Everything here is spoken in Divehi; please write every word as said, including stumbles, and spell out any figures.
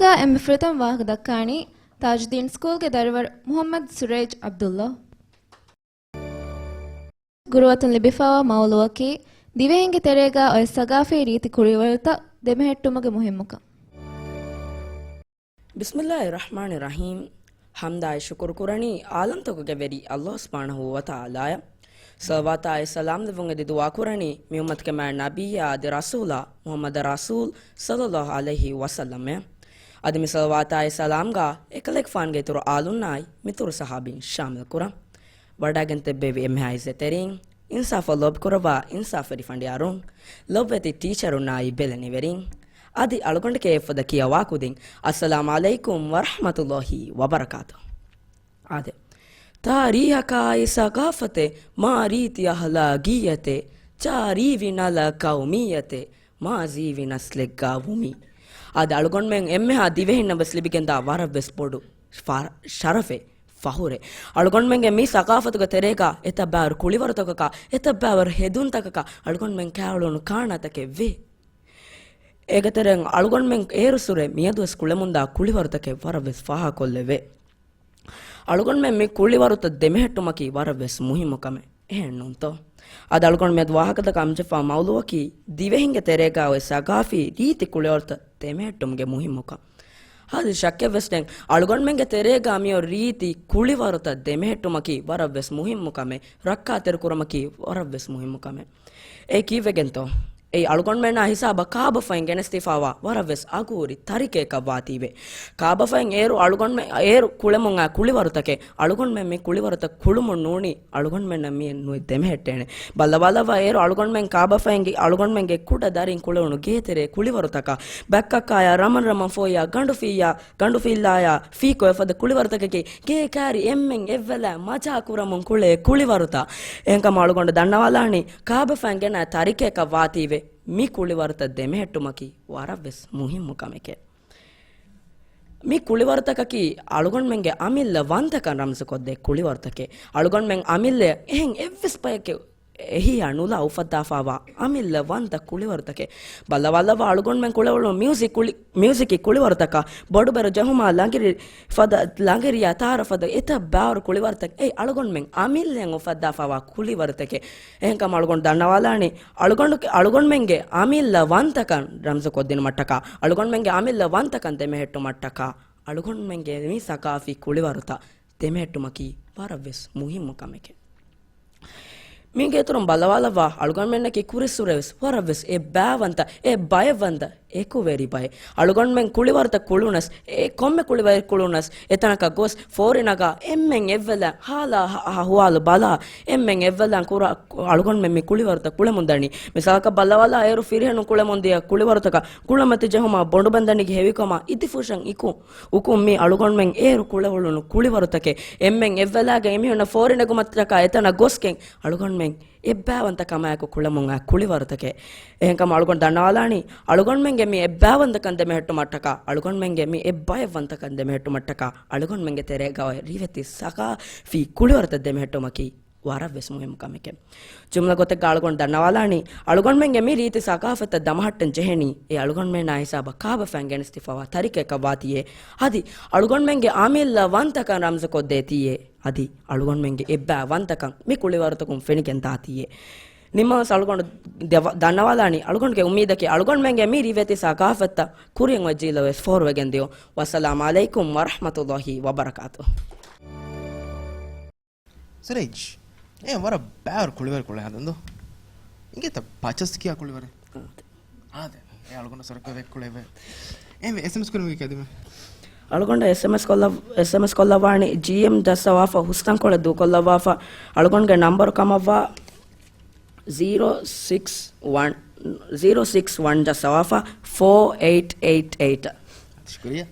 ގާ އެންމެ ފުރަތަމަ ވާހަކަ ދައްކާނީ ތާޖުއްދީން ސްކޫލްގެ ދަރިވަރު މުޙައްމަދު ސުރޭޖް ޢަބްދުﷲ. ގުރުއަތުން ލިބިފައިވާ މައުލޫއަކީ، ދިވެހިންގެ ތެރޭގާ އޮތް ސަގާފީ ރީތި ކުޅިވަރުތައް ދެމެހެއްޓުމުގެ މުހިއްމުކަން. ބިސްމިﷲ ރަޙްމާނި ރަޙީމް. ޙަމްދާއި ޝުކުރު ކުރަނީ ޢާލަމްތަކުގެ ވެރި ﷲ ސުބްޙާނަހޫ ވަތަޢާލާއަށް. ޞަލަވާތާއި ސަލާމް ލެއްވުން އެދި ދުޢާ ކުރަނީ މި އުއްމަތުގެ މާތް ނަބިއްޔާ އަދި ރަސޫލާ މުޙައްމަދު ރަސޫލް ޞައްލަﷲ ޢަލައިހި ވަސައްލަމަށް. އަދި މި ޞަލަވާތާއި ސަލާމްގާ އެކަލޭގެފާނުގެ އިތުރު އާލުންނާއި މިތުރު ޞަޙާބީން ޝާމިލް ކުރަން. ވަޑައިގެން ތިއްބެވި އެންމެހާ ޢިއްޒަތްތެރިން، އިންސާފަށް ލޯބިކުރައްވާ އިންސާފުވެރި ފަނޑިޔާރުން، ލޮބުވެތި ޓީޗަރުންނާއި ބެލެނިވެރިން، އަދި އަޅުގަނޑުގެ އެއްފަދަ ކިޔަވާ ކުދިން، އައްސަލާމް ޢަލައިކުމް ވަރަޙްމަތުﷲ ވަބަރަކާތު. އާދެ. ތާރީހަކާއި ސަގާފަތެއް، މާ ރީތި އަހްލާގިއްޔަތެއް، ޗާރީވި ނަލަ ޤައުމިއްޔަތެއް، މާޒީވި ނަސްލެއްގާ ވުމީ. އާދެ، އަޅުގަނޑުމެން އެންމެހާ ދިވެހިންނަށް ވެސް ލިބިގެންދާ ވަރަށް ވެސް ބޮޑު ފަ-، ޝަރަފެއް، ފަހުރެއް. އަޅުގަނޑުމެންގެ މި ސަގާފަތުގެ ތެރޭގާ އެތައް ބައިވަރު ކުޅިވަރުތަކަކާ، އެތައް ބައިވަރު ހެދުންތަކަކާ އަޅުގަނޑުމެން ކާޅުނު ކާނާތަކެއް ވޭ. އޭގެ ތެރެއިން އަޅުގަނޑުމެން އޭރު ސުރެ މިއަދުވެސް ކުޅެމުންދާ ކުޅިވަރުތަކެއް ވަރަށް ވެސް ފާހަކޮށްލެވޭ. އަޅުގަނޑުމެން މި ކުޅިވަރުތައް ދެމެހެއްޓުމަކީ ވަރަށް ވެސް މުހިއްމު ކަމެއް. އެހެން ނޫންތޯ؟ އަދި އަޅުގަނޑު މިއަދު ވާހަކަދައްކާ އަމްޖެފާ މައުލޫއަކީ، ދިވެހިންގެ ތެރޭގާ އޮތް ސަގާފީ ރީތި ކުޅިވަރުތައް ދެމެހެއްޓުމުގެ މުހިއްމުކަން. އަދި ޝައްކެއް ވެސް ނެތް، އަޅުގަނޑުމެންގެ ތެރޭގާ މިއޮތް ރީތި ކުޅިވަރުތައް ދެމެހެއްޓުމަކީ ވަރަށް ވެސް މުހިއްމު ކަމެއް، ރައްކާތެރި ކުރުމަކީ ވަރަށް ވެސް މުހިއްމު ކަމެއް. އެ ކީއްވެގެންތޯ؟ އެއީ އަޅުގަނޑުމެންނާ ހިސާބަށް ކާބަފައިން ގެނެސްދީފާވާ ވަރަށް ވެސް އަގުހުރި ތަރިކައަކަށް ވާތީވެ. ކާބަފައިން އޭރު އަޅުގަނޑުމެ-، އޭރު ކުޅެމުން އާ ކުޅިވަރުތަކެއް އަޅުގަނޑުމެން މި ކުޅިވަރުތައް ކުޅުމުން ނޫނީ އަޅުގަނޑުމެންނަށް މިއެއް ނުއެއް ދެމެހެއްޓޭނެ. ބައްލަވާލައްވާ އޭރު އަޅުގަނޑުމެން ކާބަފައިންގެ އަޅުގަނޑުމެންގެ ކުޑަ ދަރިން ކުޅެވުނު ގޭތެރޭ ކުޅިވަރުތަކަށް، ބައްކައްކާޔާ ރަމަން ރަމަން ފޯއްޔާ ގަނޑު ފިއްޔާ، ގަނޑު ފިއްލާޔާ ފީކޮށް އެފަދަ ކުޅިވަރުތަކަކީ ގޭ ކާރި އެންމެން އެއްވެލާ މަޖާ ކުރަމުން ކުޅޭ ކުޅިވަރުތައް. އެހެންކަމުން އަޅުގަނޑު ދަންނަވާލާނީ ކާބަފައިން ގެނައި ތަރިކައަކަށް ވާތީވެ މި ކުޅިވަރުތައް ދެމެހެއްޓުމަކީ ވަރަށް ވެސް މުހިއްމު ކަމެކޭ. މި ކުޅިވަރުތަކަކީ އަޅުގަނޑުމެންގެ އަމިއްލަ ވަންތަކަން ރަމްޒުކޮށްދޭ ކުޅިވަރުތަކެއް. އަޅުގަނޑުމެން އަމިއްލަ އެހެން އެއްވެސް ބަޔެއްގެ އެހީއާ ނުލާ އުފައްދާފާވާ އަމިއްލަ ވަންތަ ކުޅިވަރުތަކެއް. ބައްލަވާލައްވާ އަޅުގަނޑުމެން ކުޅެވުނު މިއުޒިކް ކުޅި-، މިއުޒިކީ ކުޅިވަރުތަކާ، ބޮޑުބެރު ޖެހުމާ ލަނގިރި ފަދަ، ލަނގިރިޔާ ތާރަ ފަދަ އެތައް ބާރު ކުޅިވަރުތައް އެއީ އަޅުގަނޑުމެން އަމިއްލައިން އުފައްދާފާވާ ކުޅިވަރުތަކެއް. އެހެންކަމުން އަޅުގަނޑު ދަންނަވާލާނީ، އަޅުގަނޑު-، އަޅުގަނޑުމެންގެ އަމިއްލަ ވަންތަކަން ރަމްޒުކޮށްދިނުމަށްޓަކާ، އަޅުގަނޑުމެންގެ އަމިއްލަ ވަންތަކަން ދެމެހެއްޓުމަށްޓަކާ، އަޅުގަނޑުމެންގެ މި ސަގާފީ ކުޅިވަރުތައް ދެމެހެއްޓުމަކީ ވަރަށް ވެސް މުހިއްމު ކަމެކޭ. މީގެ އިތުރުން ބައްލަވާލައްވާ، އަޅުގަނޑުމެންނަކީ ކުރިއްސުރެ ވެސް ވަރަށް ވެސް އެއްބައިވަންތަ، އެއްބައެއްވަންތަ އެކުވެރި ބައެއް. އަޅުގަނޑުމެން ކުޅިވަރުތައް ކުޅުނަސް، އެ ކޮންމެ ކުޅިވަރެއް ކުޅުނަސް، އެތަނަކަށް ގޮސް ފޯރި ނަގާ އެންމެން އެއްވެލާ ހާލާ ހަ-، އަހުވާލު ބަލާ، އެންމެން އެއްވެލާ ކުރާ އަޅުގަނޑުމެން މި ކުޅިވަރުތައް ކުޅެމުން ދަނީ. މިސާލަކަށް ބައްލަވާލާ އޭރު ފިރިހެނުން ކުޅެމުން ދިޔަ ކުޅިވަރުތަކަށް ކުޅަމަތި ޖެހުމާ ބޮނޑުބަނދަނީގެ ހެވިކަމާ އިދިފުށަށް އިކު އުކުން މި އަޅުގަނޑުމެން އޭރު ކުޅެވުނު ކުޅިވަރުތަކެއް. އެންމެން އެއްވެލާގެ އެމީހުންނަށް ފޯރި ނެގުމަށްޓަކާ އެތަނަށް ގޮސްގެން އަޅުގަނޑުމެން އެއްބައިވަންތަ ކަމާއެކު ކުޅެމުން އައި ކުޅިވަރުތަކެއް. އެހެންކަމުން އަޅުގަނޑު ދަންނަވާލާނީ، އަޅުގަނޑުމެންގެ މި އެއްބައިވަންތަކަން ދެމެހެއްޓުމަށްޓަކާ، އަޅުގަނޑުމެންގެ މި އެއްބައެއްވަންތަކަން ދެމެހެއްޓުމަށްޓަކާ، އަޅުގަނޑުމެންގެ ތެރޭގަ އޮތް ރިވެތި ސަގާފީ ކުޅިވަރުތައް ދެމެހެއްޓުމަކީ ވަރަށް ވެސް މުހިއްމު ކަމެކެވެ. ޖުމްލަ ގޮތެއްގަ އަޅުގަނޑު ދަންނަވާލާނީ، އަޅުގަނޑުމެންގެ މި ރީތި ސަގާފަތްތައް ދަމަހައްޓަން ޖެހެނީ، އެ އަޅުގަނޑުމެންނާ ހިސާބަށް ކާބަފައިން ގެނެސްދީފައިވާ ތަރިކައަކަށް ވާތީއޭ. އަދި އަޅުގަނޑުމެންގެ އަމިއްލަ ވަންތަކަން ރަމްޒުކޮށްދޭތީއޭ. އަދި އަޅުގަނޑުމެންގެ އެއްބައި ވަންތަކަން މި ކުޅިވަރުތަކުން ފެނިގެން ދާތީއޭ. ނިމާސް އަޅުގަނޑު ދެވަ-، ދަންނަވާލާނީ، އަޅުގަނޑުގެ އުއްމީދަކީ އަޅުގަނޑުމެންގެ މި ރިވެތި ސަގާފަތްތައް ކުރިއަށް އޮތް ޖީލަށް ވެސް ފޯރުވެގެން ދިޔުން. ވައްސަލާމް ޢަލައިކުމް ވަރަޙްމަތުﷲ ވަބަރަކާތު. ސުރޭޖް، އޭ ވަރަށް ބާރު ކުޅިވަރު ކުޅެ ހަދަންދޯ. އިނގޭތަ ޕަޗަސް ކިޔާ ކުޅިވަރެއް؟ އާދެ. އާދެ. އޭ އަޅުގަނޑަށް ސަރަކަވެ ކުޅެވެ. އެ އެސްއެމްއެސް ކުރުމުގެ ކެދުމެ. އަޅުގަނޑަށް އެސްއެމްއެސް ކޮށްލަ-، އެސްއެމްއެސް ކޮށްލަވާނީ ޖީއެމް ޖައްސަވާފަ ހުސްތަންކޮޅެއް ދޫކޮށްލަވާފަ. އަޅުގަނޑުގެ ނަންބަރު ކަމަށްވާ ޒީރޯ ސިކްސް ވަން، ޒީރޯ ސިކްސް ވަން ޖައްސަވާފަ ފޯ އެއިޓް އެއިޓް އެއިޓް. ޝުކުރިއްޔާ.